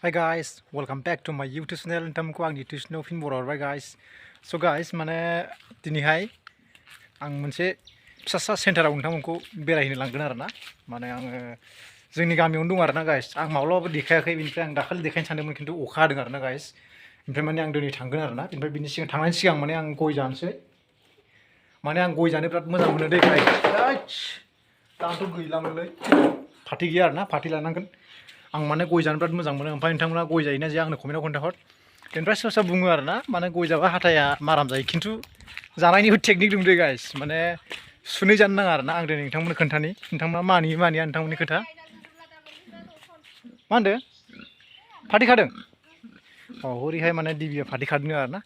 Hi guys, welcome back to my YouTube channel. नोंथांमोनखौ आंनि YouTube channel फिन बरायबाय guys. So guys, माने दिनैहाय आं मोनसे फिसा सेन्टाराव नोंथांमोनखौ बेरायहैनो लांगोन आरोना. माने आङो जोंनि गामियावनो दं आरोना guys. आं माब्लाबाबो देखायाखै, बेनिफ्राय आं दाखालि देखायनो सानदोंमोन खिन्थु अखा हादों आरोना guys. ओमफ्राय माने आं दिनै थांगोन आरोना. ओमफ्राय बिनि सिगां थांनायनि सिगां माने आं गय जानोसै. माने आं गय जानो बिराद मोजां मोनो दै guys. दाथ' गैलामोनलै. फाथै गैया आरोना, फाथै लानांगोन. आं माने गय जानो बिराद मोजां मोनो ओमफ्राय नोंथांमोना गय जायोना जाया आंनो कमेन्टआव खोन्थाहर बेनिफ्राय सोरबा सोरबा बुङो आरोना माने गय जाबा हाथाया माराम जायो खिन्थु जानायनिबो टेकनिक दं दे गाइस माने सुनै जानो नाङा आरोना आं दिनै नोंथांमोननो खोन्थानि नोंथांमोना मानिया नोंथांमोननि खोथा मा होनदों फाथै खादों औ ओरैहाय माने दिबिया फाथै खादों आरोना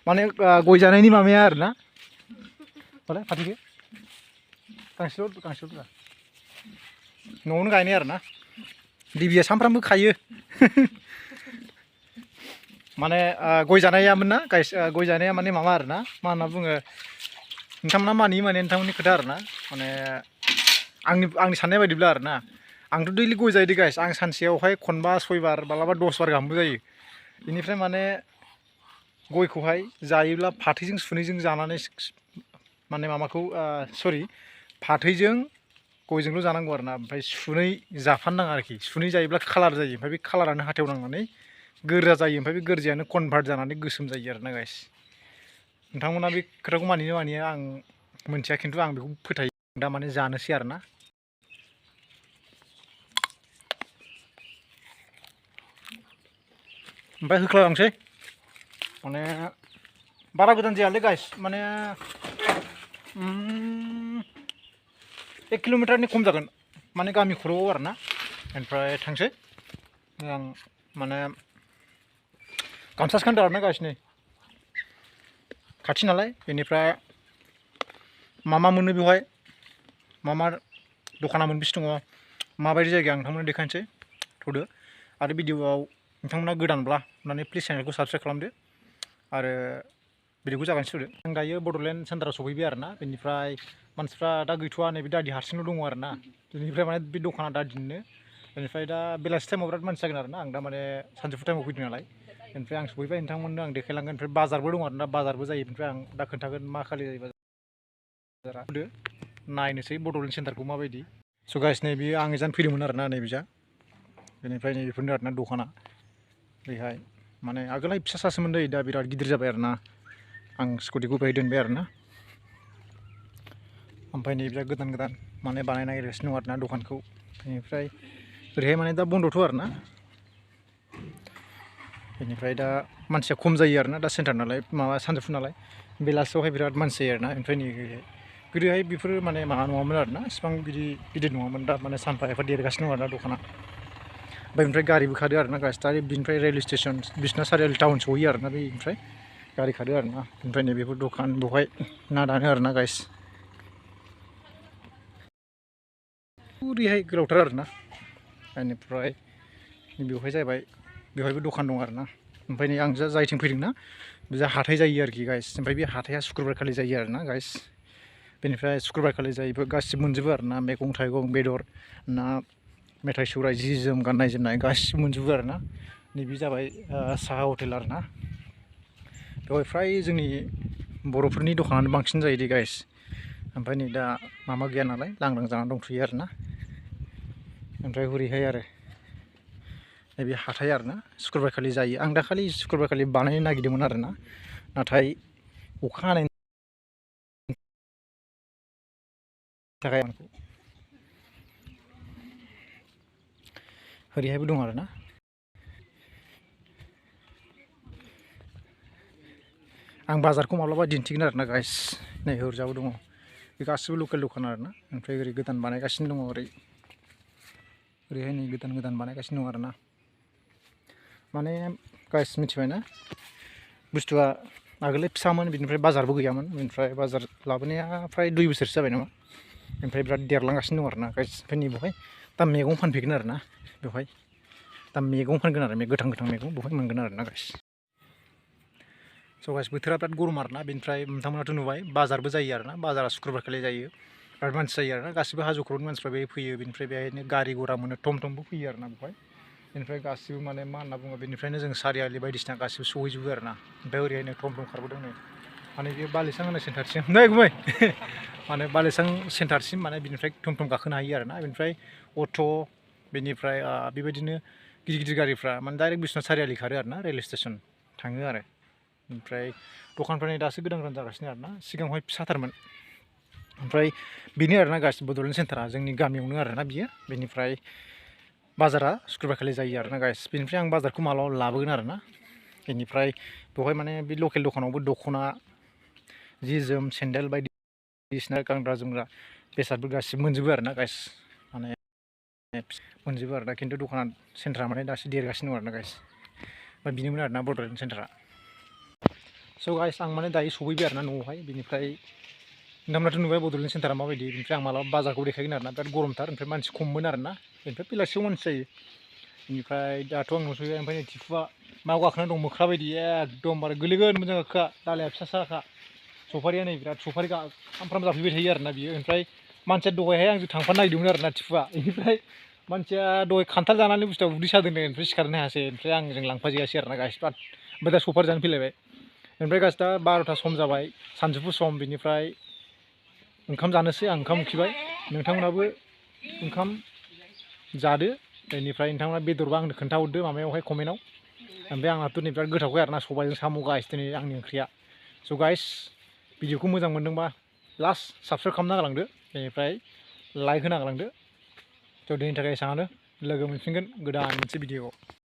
माने गय जानायनि माबाया आरोना मालाय फाथैखौ गांसेल' न'आवनो गायनाय आरोना दिबिया सामफ्रामबो खायो माने गय जानायामोन ना गाइस गय जानाया माने माबा आरोना मा होनना बुङो नोंथांमोना मानियो माने नोंथांमोननि खोथा आरोना माने आंनि साननाय बायदिब्ला आरोना आंथ' दैलि गय जायो गाइस आं सानसेयावहाय खनबा 6 बार मालाबा 10 बार गाहामबो जायो बेनिफ्राय माने गयखौहाय जायोब्ला फाथैजों सुनैजों जानानै माने माबाखौ सरि फाथैजों गयजोंल' जानांगौ आरोना ओमफ्राय सुनै जाफानो नाङा आरोखि सुनै जायोब्ला कालार जायो ओमफ्राय बे कालारानो हाथायाव नांनानै गोरा जायो ओमफ्राय बे गोरजायानो कनभार्ट जानानै गोसोम जायो आरोना गाइस नोंथांमोना बे खोथाखौ मानियो मानिया आं मोनथिया खिन्थु आं बेखौ फोथायो दा माने जानोसै आरोना ओमफ्राय होख्लायलांसै माने बारा गोजान जायालै गाइस माने 1 किल'मिटारनि खम जागोन माने गामि खर'आव आरोना ओमफ्राय थांसै आं माने गामसासो गानदों आरोना गाइस नै खाथि नालाय बेनिफ्राय मा मोनो बेवहाय मा दखाना मोनबेसे दङ माबायदि जायगा आं नोंथांमोननो देखायनोसै थ'दो आरो भिडिअ'आव नोंथांमोना गोदानब्ला अननानै प्लिज चेनेलखौ साबस्क्राइब खालामदो आरो भिडिअ'खौ जागायनोसै थ'दो आं दायो बड'लेण्ड सेन्टाराव सफैबाय आरोना बेनिफ्राय मानसिफ्रा दा गैथ'वा नैबे दादि हारसिंल' दङ आरोना बेनिफ्राय माने बे दखाना दादिनो बेनिफ्राय दा बेलासि टाइमाव बिराद मानसि जागोन आरोना आं दा माने सानजौफु टाइमाव फैदों नालाय बेनिफ्राय आं सफैबाय नोंथांमोननो आं देखायलांगोन ओमफ्राय बाजारबो दङ आरोना बाजारबो जायो बेनिफ्राय आं दा खोन्थागोन मा खालि जायो बाजारा नायनोसै बड'लेण्ड सेन्टारखौ माबायदि स' गाइस नै बियो आं एजान फैदोंमोन आरोना नैबिजा बेनिफ्राय नैबेफोरनो आरोना दखाना बेहाय माने आगोलहाय फिसासोमोन दै दा बिराद गिदिर जाबाय आरोना आं स्कुटिखौ बेहाय दोनबाय आरोना ओमफ्राय नैबे गोदान माने बानायनो नागिरगासिनो दं आरोना दखानखौ बेनिफ्राय ओरैहाय माने दा बन्दथ' आरोना बेनिफ्राय दा मानसिया खम जायो आरोना दा सेन्टार नालाय माबा सानजौफु नालाय बेलासियावहाय बिराद मानसि जायो आरोना ओमफ्राय नै गोदोहाय बेफोर माने माबा नङामोन आरोना इसिबां बिदि गिदिर नङामोन दा माने सानफा एफा देरगासिनो दं आरोना दखाना ओमफ्राय बेनिफ्राय गारिबो खारो आरोना गाइस दा बिनिफ्राय रेलवे स्टेसन बिसना सारिआलि टाउन सहैयो आरोना बेनिफ्राय गारि खारो आरोना ओमफ्राय नैबेफोर दखान बेवहाय ना दानो आरोना गाइस ओरैहाय गोलावथार आरोना बेनिफ्राय बेवहाय जाहैबाय बेवहायबो दखान दं आरोना ओमफ्राय नै आं जायथिं फैदों ना बिजा हाथाय जायो आरोखि गाइस ओमफ्राय बे हाथाया शुक्रुबार खालि जायो आरोना गाइस बेनिफ्राय शुक्रुबार खालि जायोबो गासिबो मोनजोबो आरोना मैगं थाइगं बेदर ना मेथाइ सौराइ जि जोम गाननाय जोमनाय गासिबो मोनजोबो आरोना नैबे जाबाय साहा हटेल आरोना बेवहाय फ्राय जोंनि बर'फोरनि दखानानो बांसिन जायो दे गाइस ओमफ्राय नै दा माबा गैया नालाय लांदां जानानै दंथ'यो आरोना ओमफ्राय हरैहाय आरो नैबे हाथाय आरोना शुक्रुबार खालि जायो आं दाखालि शुक्रुबार खालि बानायनो नागिरदोंमोन आरोना नाथाय अखा हानायनि थाखाय ओरैहायबो दं आरोना आं बाजारखौ माब्लाबा दिन्थिगोन आरोना गाइस नै हरजाबो दङ बे गासिबो लकेल दखान आरोना ओमफ्राय ओरै गोदान बानायगासिनो दङ ओरैहाय नै गोदान बानायगासिनो दं आरोना माने गाइस मिथिबायना बुस्थुआ आगोलहाय फिसामोन बिनिफ्राय बाजारबो गैयामोन बेनिफ्राय बाजार लाबोनाया फ्राय 2 बोसोरसो जाबाय नामा ओमफ्राय बिराद देरलांगासिनो दं आरोना गाइस ओमफ्राय नै बेवहाय दा मैगं फानफैगोन आरोना बेवहाय दा मैगं फानगोन आरो गोथां मैगं बेवहाय मोनगोन आरोना गाइस स' गाइस बोथोरा बिराद गरम आरोना बेनिफ्राय नोंथांमोनाथ' नुबाय बाजारबो जायो आरोना बाजारा शुक्रुबार खालि जायो बिराद मानसि जायो आरोना गासिबो हाजो खर'नि मानसिफ्रा बेहाय फैयो बेनिफ्राय बेहायनो गारि घरा मोनो टम टमबो फैयो आरोना बेवहाय बेनिफ्राय गासिबो माने मा होनना बुङो बेनिफ्रायनो जों सारियालि बायदिसिना गासिबो सहैजोबो आरोना ओमफ्राय ओरैहायनो थम थम खारबोदों नै माने बे बालिसां होनाय सेन्टारसिम नै गुमै माने बालिसां सेन्टारसिम माने बिनिफ्राय थम थम गाखोनो हायो आरोना बेनिफ्राय अट' बेनिफ्राय बेबायदिनो गिदिर गिदिर गारिफ्रा माने डाइरेक्ट बिश्वनाथ सारियालि खारो आरोना रेलवे स्टेसन थाङो आरो ओमफ्राय दखानफ्रा नै दासो गोदान गोदान जागासिनो आरोना सिगाङावहाय फिसाथारमोन ओमफ्राय बेनो आरोना गासिबो बड'लेण्ड सेन्टारा जोंनि गामियावनो आरोना बियो बेनिफ्राय बाजारा शुक्रबारखालि जायो आरोना गाइस बेनिफ्राय आं बाजारखौ मालाबा लाबोगोन आरोना बेनिफ्राय बेवहाय माने बे लकेल दखानावबो दख'ना जि जोम सेन्देल बायदिसिना गानग्रा जोमग्रा बेसादफोर गासिबो मोनजोबो आरोना गाइस माने मोनजोबो आरोना खिन्थु दखाना सेन्टारा माने दासो देरगासिनो दं आरोना गाइस ओमफ्राय बिनोमोन आरोना बड'लेण्ड सेन्टारा स' गाइस आं माने दायो सफैबाय आरोना न'आवहाय बेनिफ्राय नोंथांमोनाथ' नुबाय बड'लेण्ड सेन्टारा माबायदि बेनिफ्राय आं मालाबा बाजारखौ देखायगोन आरोना बिराद गरमथार ओमफ्राय मानसि खममोन आरोना बेनिफ्राय बेलासियाव मानसि जायो बेनिफ्राय दाथ' आं नुसैबाय ओमफ्राय नै टिफुआ मायाव गाखोना दं मोख्रा बायदि एकदमबारे गोलैगोन मोजां गाखोआ दालाया फिसा फिसाखा सफारिया नै बिराद सफारि सामफ्रामबो जाफैबाय थायो आरोना बियो ओमफ्राय मानसिया दहायहाय आंजों थांफानो नागिरदोंमोन आरोना टिफुआ बेनिफ्राय मानसिया दहाय खान्थाल जानानै बुस्थुआ उदै सादोंनो ओमफ्राय सिखारनो हायासै ओमफ्राय आंजों लांफाजायासै आरोना गाइस बिराद ओमफ्राय दा सफारि जानो फैलायबाय ओमफ्राय गाइस दा 12ता सम जाबाय सानजौफु सम बेनिफ्राय ओंखाम जानोसै आं ओंखाम उखैबाय नोंथांमोनाबो ओंखाम जादो बेनिफ्राय नोंथांमोना बेदरबा आंनो खोन्थाहरदो माबायावहाय कमेन्टआव ओमफ्राय आंहाथ' नै बिराद गोथावखाय आरोना सबायजों साम' गाइस दिनै आंनि ओंख्रिया स' गाइस भिडिअखौ मोजां मोनदोंबा लास्ट साबस्क्राइब खालामना गालांदो बेनिफ्राय लाइक होना गालांदो स' दिनैनि थाखाय एसेबांआनो लोगो मोनफिनगोन गोदान मोनसे भिडिअ'आव